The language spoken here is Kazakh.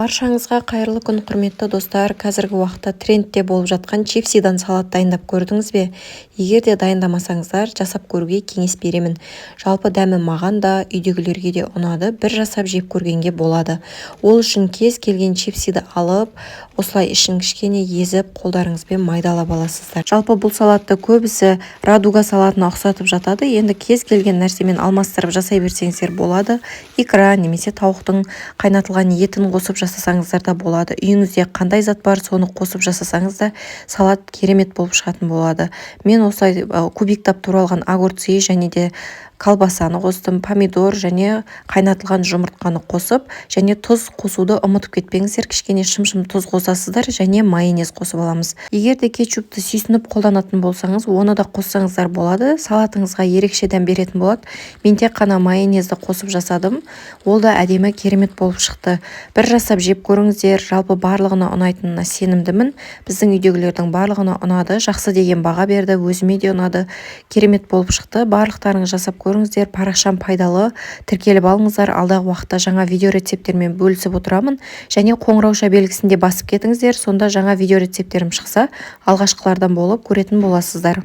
Баршаңызға қайырлы күн, құрметті достар! Қазіргі уақытта трендте болып жатқан чипсидан салат дайындап көрдіңіз бе? Егер де дайындамасаңыздар, жасап көруге кеңес беремін. Жалпы дәмі маған да, үйдегілерге де ұнады. Бір жасап жеп көргенге болады. Ол үшін кез келген чипсиді алып, осылай ішін кішкене езіп, қолдарыңызбен майдалап аласыздар. Жалпы бұл салатты көбісі радуга салатына ұқсатып жатады. Енді кез келген нәрсемен алмастырып жасай берсеңіздер болады. Икра немесе тауықтың қайнатылған етін қосып жасасаңыздар да болады. Үйіңізде қандай зат бар, соны қосып жасасаңыз да, салат керемет болып шығатын болады. Мен осылай кубиктап туралған огурцы және де колбасаны қостым, помидор және қайнатылған жұмыртқаны қосып, және тұз қосуды ұмытып кетпеңіздер, кішкене шым-шым тұз қосасыздар және майонез қосып аламыз. Егер де кетчупты сүйсініп қолданатын болсаңыз, оны да қоссаңыздар болады, салатыңызға ерекше дәм беретін болады. Мен тек қана майонезді қосып жасадым, ол да әдемі, керемет болып шықты. Бір жасап жеп көріңіздер, жалпы барлығына ұнайтынына сенімдімін. Біздің үйдегілердің барлығына ұнады, жақсы деген баға берді, өзіме де ұнады, керемет болып шықты. Барлықтарыңыз жасап көріңіздер. Парақшам пайдалы, тіркеліп алыңыздар. Алдағы уақытта жаңа видео рецепттермен бөлісіп отырамын. Және қоңырауша белгісін де басып кетіңіздер, сонда жаңа видео рецепттерім шықса, алғашқылардан болып көретін боласыздар.